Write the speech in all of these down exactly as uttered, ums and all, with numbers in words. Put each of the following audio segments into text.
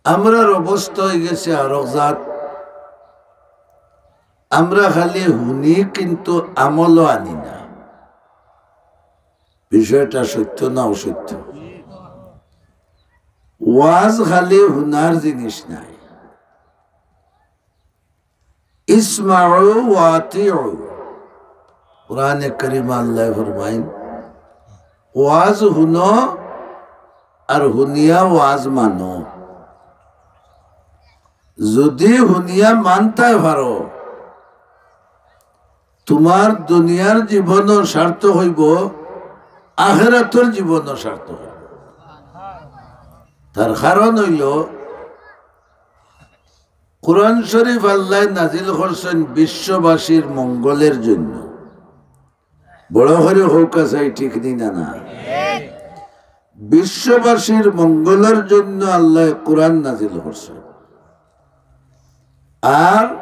আমরার অবস্থা অইগেছে আরক জাত। আমরা খালি হুনি, কিন্তু আমলও আনি না। বিষয়টা সত্য না অসত্য? ওয়াজ খালি হুনার জিনিস নায়। ইসমাউ ওয়া আতিউ। কোরআনে করিম আল্লায় ফরমাইন, ওয়াজ হুনো আর হুনিয়া ওয়াজ মানো। যুদি হুনিয়া মানতায় পারো, তুমার দুনিয়ার জীবনও সার্থক অইবো, আখেরাতর জীবনও সার্থক অইবো। তার কারণ অইলো, কোরআন শরীফ আল্লায় নাজিল করছইন বিশ্ববাসীর মঙ্গলের জন্য। বড় করি কউক্কা চাই, ঠিক নি না? না, বিশ্ববাসীর মঙ্গলের জন্য আল্লায় কোরআন নাজিল করছইন। আর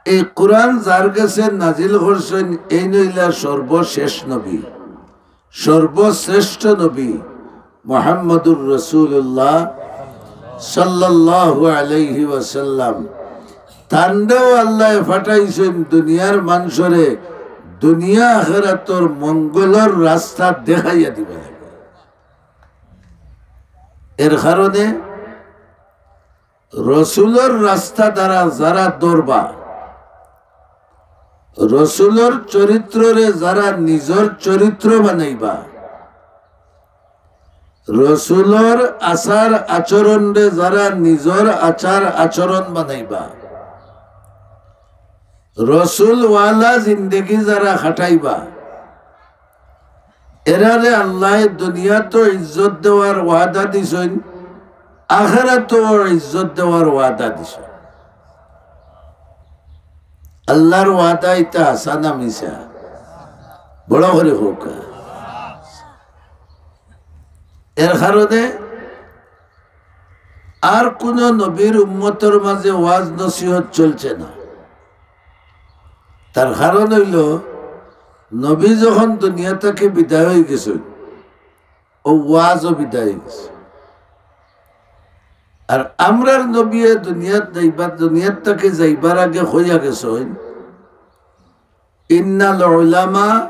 এই কোরআন যার গেছে নাজিল করছইন, এইন অইলা সর্বশেষ নবী, সর্বশ্রেষ্ঠ নবী মুহাম্মদুর রাসূলুল্লাহ সাল্লাল্লাহু আলাইহি ওয়াসাল্লাম। তানরেও আল্লায় পাঠাইছইন দুনিয়ার মানষরে দুনিয়া আখেরাতর মঙ্গলর রাস্তা দেখাইয়া দিবার লাগি। এর কারণে রসুলর রাস্তা দ্বারা যারা ধরবা, রসুলর চরিত্ররে যারা নিজর চরিত্র বানাইবা, রসুলর আচার আচরণরে যারা নিজর আচার আচরণ বানাইবা, রসুলওয়ালা জিন্দেগি যারা খাটাইবা, এরারে আল্লায় দুনিয়াত ইজ্জত দেওয়ার ওয়াদা দিছইন, আখেরাতও ইজ্জত দেওয়ার ওয়াদা দিছইন। আল্লার ওয়াদা ইতা হাছা না মিছা? বড় করি কউক্কা। এর কারণে আর কুনু নবীর উম্মতর মাঝে ওয়াজ নসিহত চলছে না। তার কারণ অইলো, নবী যখন দুনিয়া থাকি বিদায় অইগেছইন, অউ ওয়াজও বিদায় অইগেছে। আর আমরার নবীয়ে দুনিয়াত যাইবার, দুনিয়াত থাকি যাইবার আগে কইয়া গেছইন, "ইন্নাল উলামা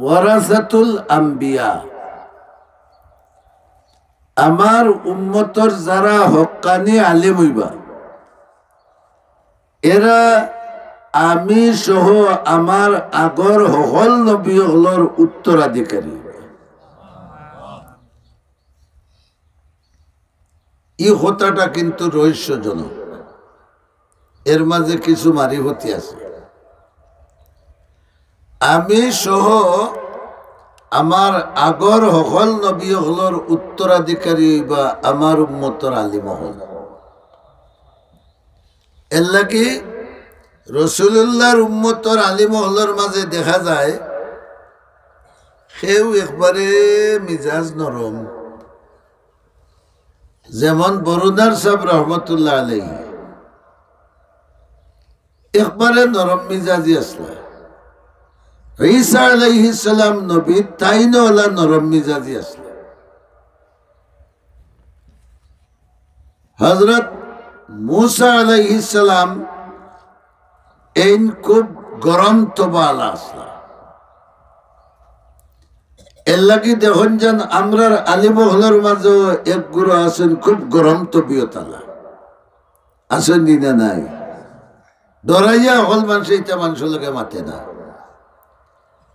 ওয়ারাসাতুল আম্বিয়া।" আমার উম্মতর যারা হক্কানি আলিম অইবা, এরা আমি সহ আমার আগর হকল নবী অকলর উত্তরাধিকারী। ই কথাটা কিন্তু রহস্যজনক, এর মাঝে কিছু মারিফতি আছে। আমি সহ আমার আগর হকল নবী অকলর উত্তরাধিকারী অইবা আমার উম্মতর আলিম অকল। এর লাগি রসুলুল্লাহর উম্মতর আলিম অকলর মাঝে দেখা যায়, কেউ একবারে মিজাজ নরম, যেমন বরুণার সাহেব রহমতুল্লাহ আলাইহি, একবারে নরম মিজাজি আছলা। ঈসা আলাইহিস সালাম নবী, তাইনও অলা নরম মিজাজি আছলা। হযরত মুসা আলাইহিস সালাম এইন খুব গরম তবা আলা আছলা। এর লাগি দেখইন যেন আমরার আলিম অকলর মাঝেও এক গুরু আছইন খুব গরম তবিয়ত আলা। আছইন নি না নাই? ডরাইয়া হকল মানষে ইতা মানষর লগে মাতে না।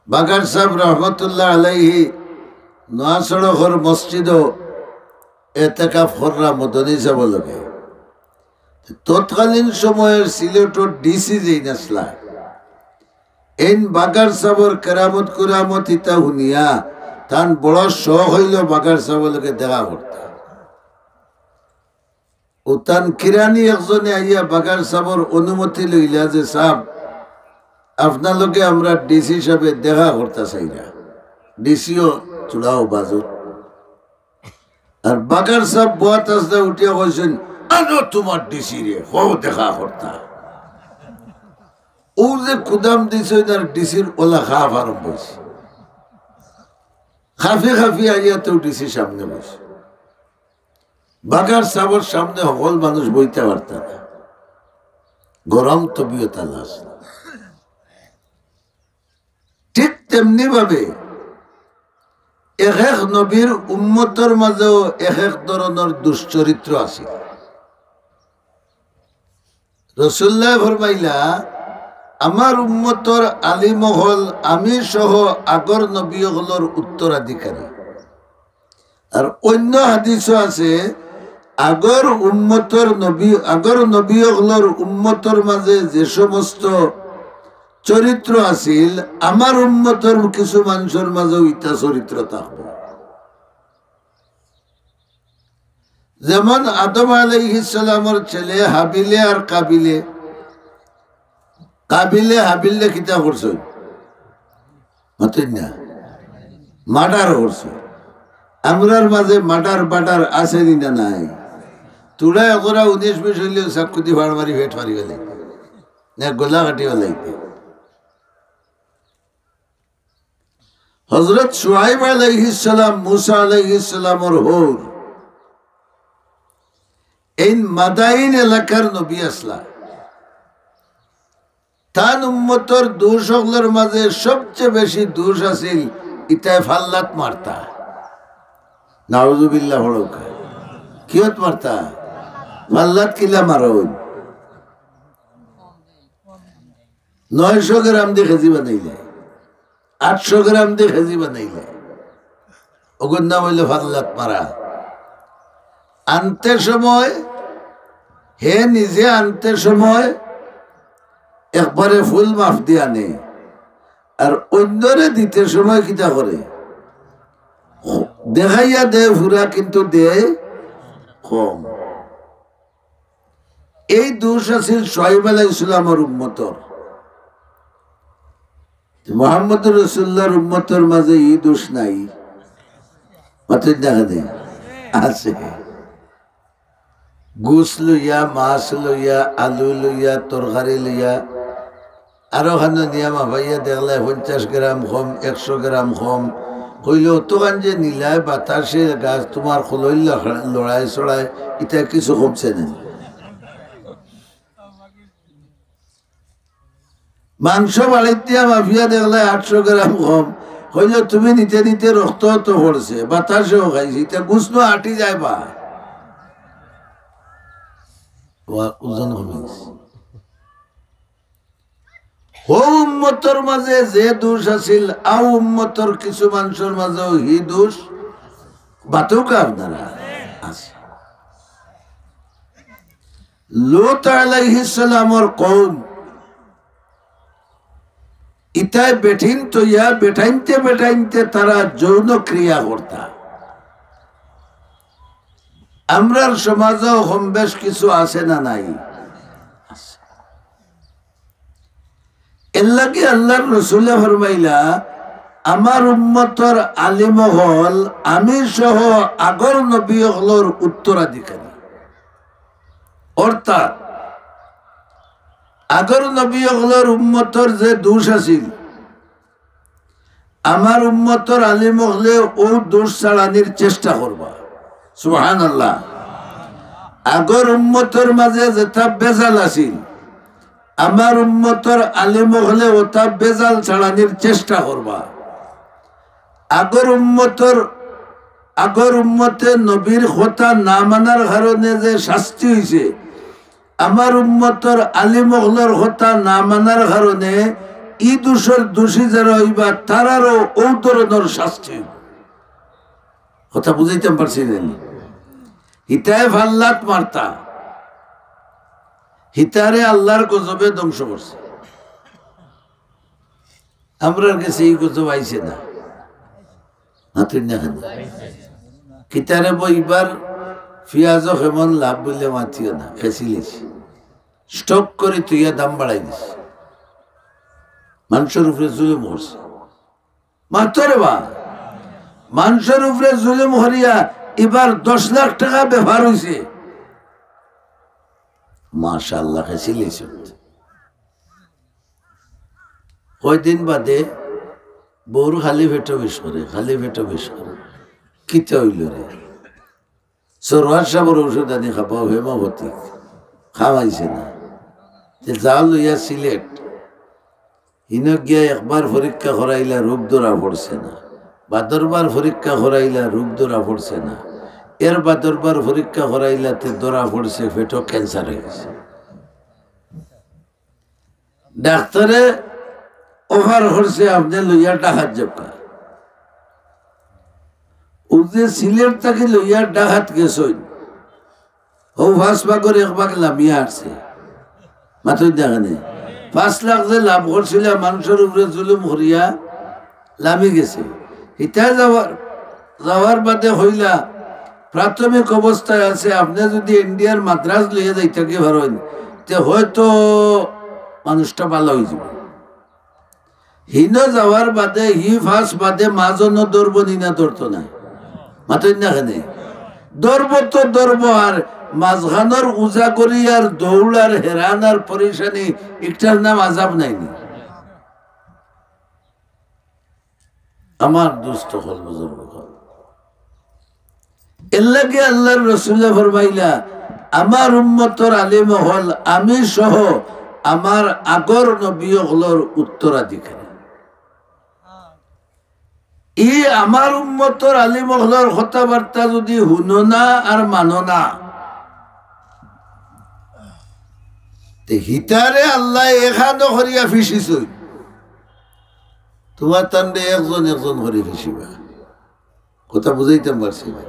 বাগার সাহেব রহমতুল্লাহ আলাইহি নোয়া সড়কর মসজিদো এতেকাফ কররা মদনী সাহেবর লগে। তৎকালীন সময়র সিলেটর ডিসি যেইন আছলা, এইন বাগার সাহেবর কেরামত কুরামত ইতা হুনিয়া তান বড় শখ অইলো বাগার সাহেবর লগে দেখা করতা। অউ তান কিরানি একজনে আইয়া বাগার সাবর অনুমতি লইলা যে, "সাব, আপনার লগে আমরা ডিসি সাবে দেখা করতা চাইরা।" ডিসিও চুড়াও বাজুত। আর বাগার সাব বওয়াত আছলা উঠিয়া কইছইন, "আনো তুমার ডিসি রে, হউ দেখা করতা।" অউ যে কুদাম দিছইন আর ডিসির অলা খাফ আরম্ভ অইছে। খাফি খাফি আইয়া তেউ ডিসির সামনে বইছে। বাগার সাবর সামনে হকল মানুষ বইতা পারতা না, গরম তবিয়ত আলা আছিল। ঠিক তেমনি ভাবে এক এক নবীর উম্মতর মাঝেও এক এক ধরনর দুশ্চরিত্র আছিল। রসুল্লায় ফরমাইলা, "আমার উম্মতর আলিম অকল আমি সহ আগর নবী অকলর উত্তরাধিকারী।" আর অইন্য হাদিসও আছে, আগর উম্মতর নবী, আগর নবী অকলর উম্মতর মাঝে যে সমস্ত চরিত্র আছিল, আমার উম্মতর কিছু মানষর মাঝেও ইতা চরিত্র থাকবো। যেমন আদম আলাইহিস সালামর ছেলে হাবিলে আর কাবিলে, কাবিলে হাবিলরে কিতা করছইন? মাতইন না, মার্ডার করছইন। আমরার মাঝে মার্ডার বার্ডার আছে নি না নাই? তুড়া একরা উনিশ বিশ অইলেও চাক্কু দি ফাড় মারি পেট ফাড়ি ফালাইবে, না গলা কাটি ফালাইবে। হযরত শুআইব আলাইহিস সালাম, মুসা আলাইহিস সালামর হউর, এইন মাদাইন এলাকার নবী আছলা। তান উম্মতর দুষ অকলর মাঝে সবচে বেশি দুষ আছিল ইতায় ফাল্লাত মারতা। নাউজুবিল্লাহ পড়উক্কা। কিয়ত মারতা? ফাল্লাত কিলা মারইন? নয়শো গ্রাম দি কেজি বানাইলে, আটশো গ্রাম দি কেজি বানাইলে, অগুর নাম অইলো ফাল্লাত মারা। আনতে সময়, হে নিজে আনতে সময় একবারে ফুল মাফ দি আনে, আর অইন্যরে দিতে সময় কিতা করে? দেখাইয়া দেয় পুরা, কিন্তু দেয় কম। এই দুষ আছিল শুআইব আলাইহিস সালামর উম্মতর। মুহাম্মদুর রাসূলুল্লাহর উম্মতর মাঝে ই দুষ নাই। মাতইন না কেনে? আছে। গুস লইয়া, মাছ লইয়া, আলু লইয়া, তরকারি লইয়া, আরো খানো নিয়া মাপাইয়া দেখলায় পঞ্চাশ গ্রাম কম, একশো গ্রাম কম। কইলে, "অতখান যে নিলায় বাতাসে গাছ তুমার খোলইল লড়াই চড়াই, ইতা কিছু কমছে না।" মাংস বাড়িত দিয়া মাপিয়া দেখলায় আটশো গ্রাম কম। কইলে, "তুমি নিতে নিতে রক্ত তো পড়ছে, বাতাসেও খাইছি, ইতা গুস নু আটি যায় বা।" ওয়া-, ওজন কমি গেছে। হউ উম্মতর মাঝে যে দুষ আছিল, আউ উম্মতর কিছু মানষর মাঝেও হি দুষ বাতউক্কা আপনারা আছে। লূত আলাইহিস সালামর কওম, ইতায় বেটিন থইয়া বেটাইনতে বেটাইনতে তারা যৌন ক্রিয়া করতা। আমরার সমাজও কম বেশ কিছু আছে না নাই? আছে। এরলাগি আল্লার রসুলে ফরমাইলা, "আমার উম্মতর আলিম অকল আমি সহ আগর নবী অকলর উত্তরাধিকারী।" অর্থাৎ আগর নবী অকলর উম্মতর যে দুষ আছিল, আমার উম্মতর আলিম অকলে অউ দুষ ছাড়ানির চেষ্টা করবা। সুবহানাল্লাহ। আগর উম্মতর মাঝে যেতা বেজাল আছিল, আমার উম্মতর আলিম অকলে অতা বেজাল ছাড়ানির চেষ্টা করবা। আগর উম্মতর, আগর উম্মতে নবীর কথা না মানার কারণে যে শাস্তি অইছে, আমার উম্মতর আলিম অকলর কথা না মানার কারণে ই দুষর দুষী যারা অইবা, তারারও অউ ধরনর শাস্তি অইবো। কথা বুঝাইতাম পারছি না নি? হিতায় ফাল্লাত মারতা, হিতারে আল্লার গজবে ধ্বংস করছে। আমরার গেছে ই গজব আইছে না। মাতইন না কেনে? কিতারে বইবার পিয়াজও কেমন লাভ বইলে মাতিও না, খেছিলিস। স্টক করি তুইয়া দাম বাড়াই দিস। মানষর উপরে জুলুম করছে। মাতরে বা, মানষর উপরে জুলুম করিয়া ইবার দশ লাখ টেকা বেপার অইছে। মাশাআল্লাহ, খেছিলিস। কয়দিন বাদে বউর খালি পেটো বিষ করে, খালি পেটো বিষ করে। কিতা অইলো রে? সরোয়ার সাহেবর ঔষধ আনি খাবাও, homeopathic, খাওয়াইছে না। তে যাও লইয়া সিলেট, হিনো গিয়া একবার পরীক্ষা করাইলা, রোগ ধরা পড়ছে না। বাদরবার পরীক্ষা করাইলা, রোগ ধরা পড়ছে না। এর বাদরবার পরীক্ষা করাইলা, তে ধরা পড়ছে পেটো cancer অইগেছে। ডাক্তারে offer করছে, আপনে লইয়া ঢাকাত যাউক্কা। অউ যে সিলেট থাকি লইয়া ঢাকাত গেছইন, অউ পাঁচ ভাগর এক ভাগ লামিয়া হারছে। মাতইন না কেনে? পাঁচ লাখ যে লাভ করছিলা, মানুষর উপরে জুলুম করিয়া লামি গেছে। হিতা যাওয়ার, যাওয়ার বাদে কইলা, প্রাথমিক অবস্থায় আছে, আপনে যুদি ইন্ডিয়ার মাদ্রাজ লইয়া যাইতা গি পারইন, তে হয়তো মানুষটা ভালা অইযিবো। হিনো যাওয়ার বাদে, হি পাঁচ বাদে মাজনও ধরবো নি না ধরতো নায়? মাতইন না কেনে? ধরবো তো ধরবো, আর মাজখানর উজাগরি আর দৌড় আর হেরান আর পরেশানি, ইকটার নাম আজাব নায়নি? আমার দোস্ত অকল, বুজুর্গ অকল, এরলাগি আল্লার রসুলে ফরমাইলা, আমার উম্মতর আলিম অকল, আমি সহ আমার আগর নবী অকলর উত্তরাধিকারী। ই আমার উম্মতর আলিম অকলর কথাবার্তা যুদি হুনো না আর মানো না, তে হিতারে আল্লায় এখানো করিয়া ফিসিছইন। তুমার তানরে একজন একজন করি ফিসিবা। কথা বুজাইতাম পারছি না?